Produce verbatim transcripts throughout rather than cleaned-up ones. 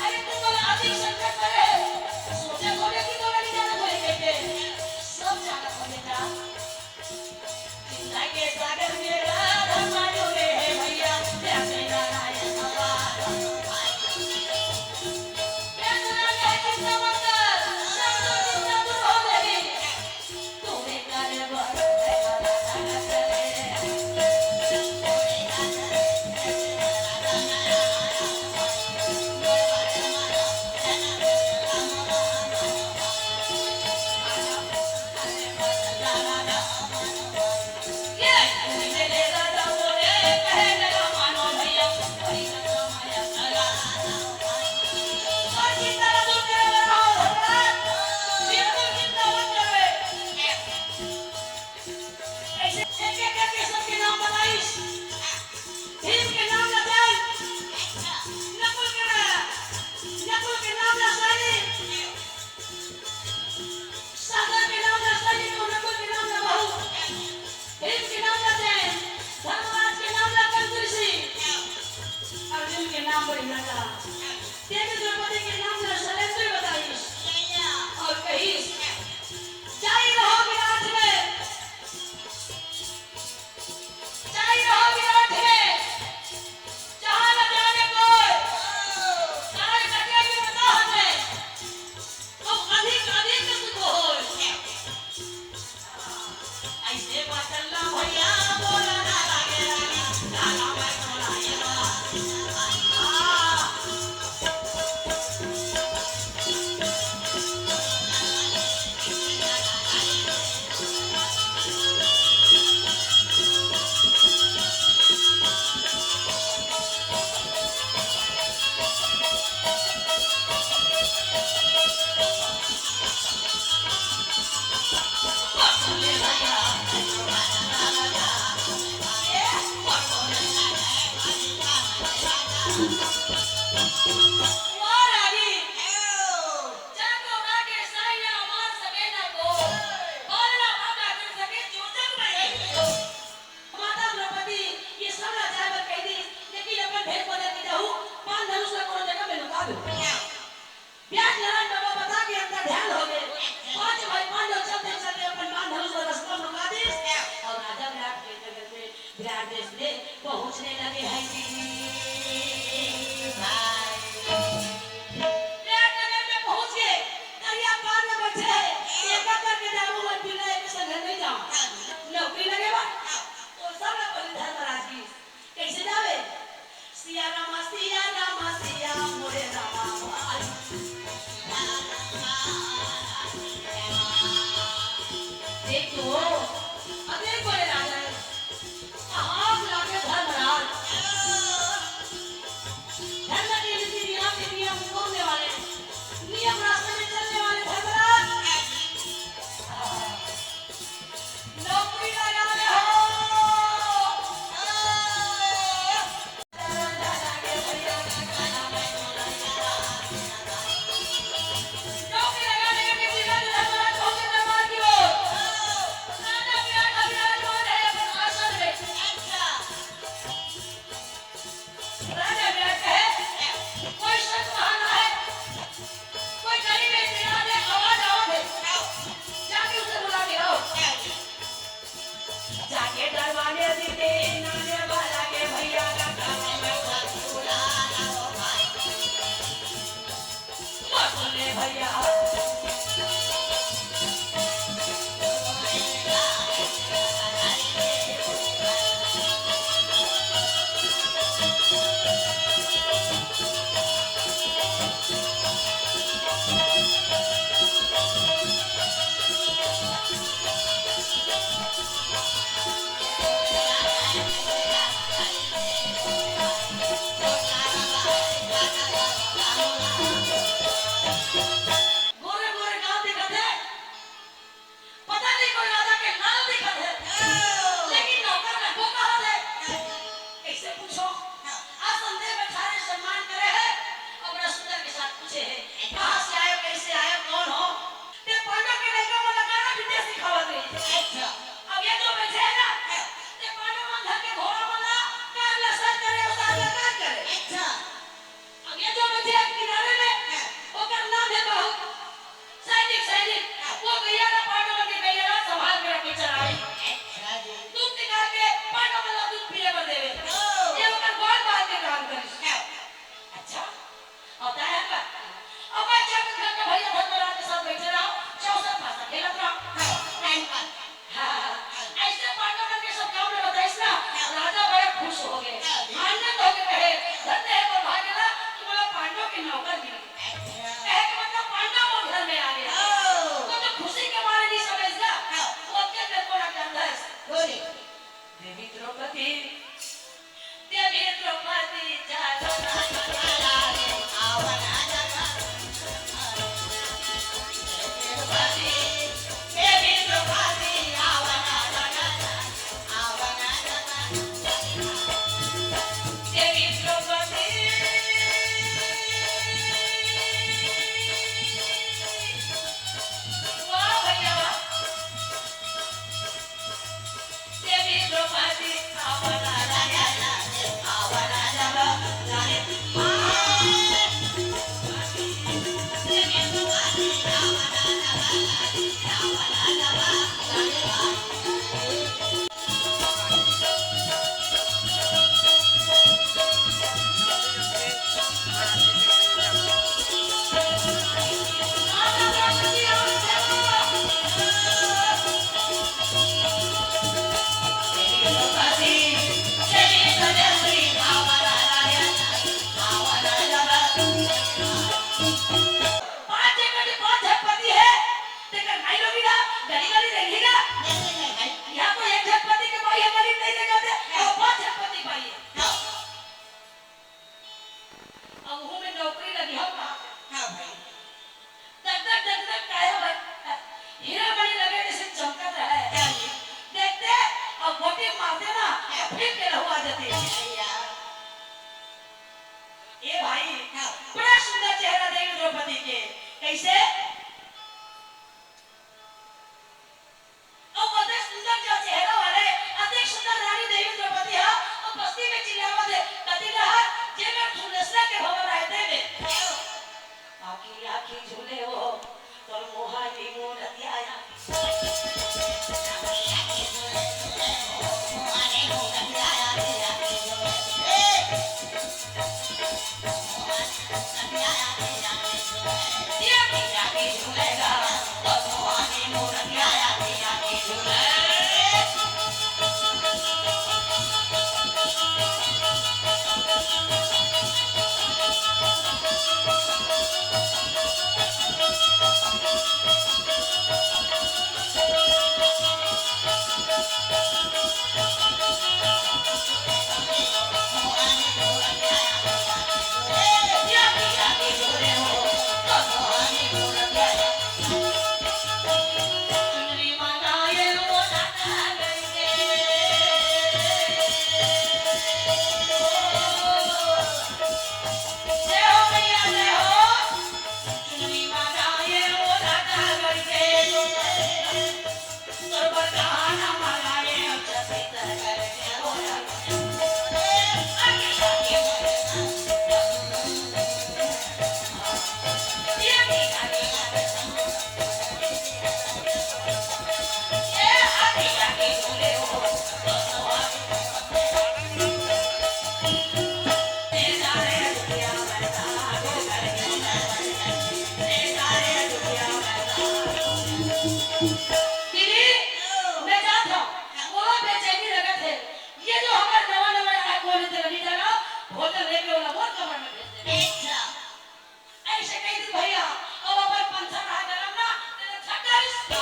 अरे तुम बोला अधिक संकट करे, सोचे बोले कि बोला नहीं जाना बोले कहते, सब जाना था बेटा। चिंता के सागर में राधा मानो रे हे भैया, जय श्री नारायण भगवान। जय श्री नारायण, चिंता मत कर, सब तो चिंता दूर हो गई। तूने कर बर सागर के नाम ला सैनिक अउ नकुल के नाम ला बहू, भीम के नाम ला चैन, धर्मराज के नाम ला कंजूसी, अर्जुन के नाम बड़ी लगा। देवी द्रौपदी के नाम ला शैलेंद्र बताइस अउ कहिस, "जाई रहो विराट में, जाई रहो विराट में, जहाँ न जाने कोई, काल कटे बिन कहा में।" तो अधिक अधिक सुख होय। ऐसे बचल ना भैया, बोला ना लागे रानी, लाला मैं तोरा ये वाला। आ। माता द्रौपदी ये सब ला जाए बर कह दी, लेकिन अपन भेष बदल के जाहू, बाण धनुष ला कोनो जगह में लुका दो। व्यास नारायण बाबा बता के अंतर ध्यान हो गए। पांच भाई पांडव चलते चलते अपन बाण धनुष ला रस्ता में लुका दी और राजा विराट के नगर में, विराट देश में पहुंचने लगे हैं जी। विराट नगर में पहुंच गए, दरिया पार में बैठे हैं, एक एक करके जाबो, मैं बिना एक संग नहीं जाऊं। नौकरी लगे बा। तो सब लोग बोले धर्मराज की, कैसे जावे? सिया रामा, सिया रामा, सिया मोरे रामा भाई। देखो, अबे बोले राजा है, हाथ लागे धर्मराज। धर्म के नीति नियम के नियम तोड़ने वाले, नियम रास्ते में चलने वाले धर्मराज। नौकरी लगा ले हो। नौकरी लगा लेने के लिए धर्मराज पहुंचे दरबार की ओर। राजा विराट विराजमान है अपने आसन में। पांच एकड़ के पांच झटपति हे, तेकर भाई लोग इला गली गली रेंगही गा। नहीं, नहीं, नहीं, भाई। यहाँ तो एक झटपति के भाई हे गली नहीं रेंगथे, अउ पांच झटपति भाई हे। हाँ। अब उहू में नौकरी लगी हो का? हाँ भाई। दग दग दग दग काया भाई, हीरा मणि लगे जैसे चमकत रहे। हाँ जी। देखते अउ गोटी मारते ना, हाँ। फिर के रहू आ जाते। हाँ यार। ए भाई, हाँ। बड़ा सुंदर चेहरा देवी द्रौपदी के। कैसे? अउ अतेक सुंदर जो चेहरा वाले, अतेक सुंदर रानी देवी द्रौपदी हा, अउ बस्ती में चिल्लावत हे, "कति डहर, जेकर सुंदरता के भवन आए ते में।" आखी, आखी झूले हो, तोर मोहानी मूरतिया आखी। दीदी, मैं जात हूँ, मोला बेचैनी लगत हे। ये जो हमर नवा नवा आए कोने तेला नी जाना, होटल लेके ओला मोर कमर में भेज दे। अच्छा। ऐसे कही दिन भैया, अब अपन पंथर रहा गरम ना, तेरे छक्का रिश्ता।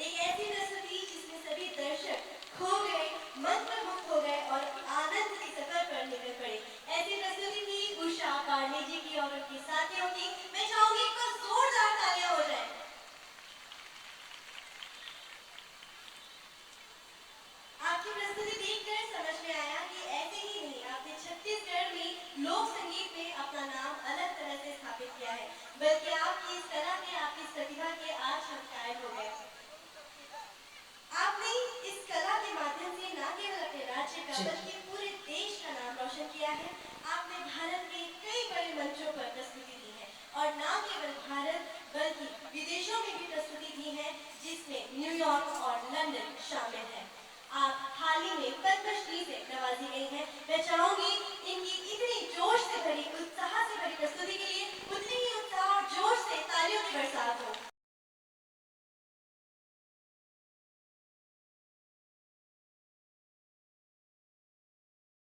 एक ऐसी प्रस्तुति जिसमें सभी दर्शक खो गए, मंत्रमुग्ध हो गए और आनंद के सफर पर निकल पड़े। ऐसी प्रस्तुति थी उषा पांडे जी की और उनके साथियों की। मैं चाहूंगी एक बार जोरदार तालियां हो जाए। आपकी प्रस्तुति देखकर समझ में आया कि ऐसे ही नहीं, आपने छत्तीसगढ़ में लोक संगीत में अपना नाम अलग तरह से स्थापित किया है, बल्कि आपकी इस कला के, आपकी इस प्रतिभा के आज हम कायल हो गए। आपने इस कला के माध्यम से ना केवल अपने राज्य का, जी। बल्कि पूरे देश का नाम रोशन किया है। आपने भारत के कई बड़े मंचों पर प्रस्तुति दी है और ना केवल भारत, बल्कि विदेशों में भी प्रस्तुति दी है, जिसमें न्यूयॉर्क और लंदन शामिल है। आप हाल ही में पद्मश्री से नवाजी गई।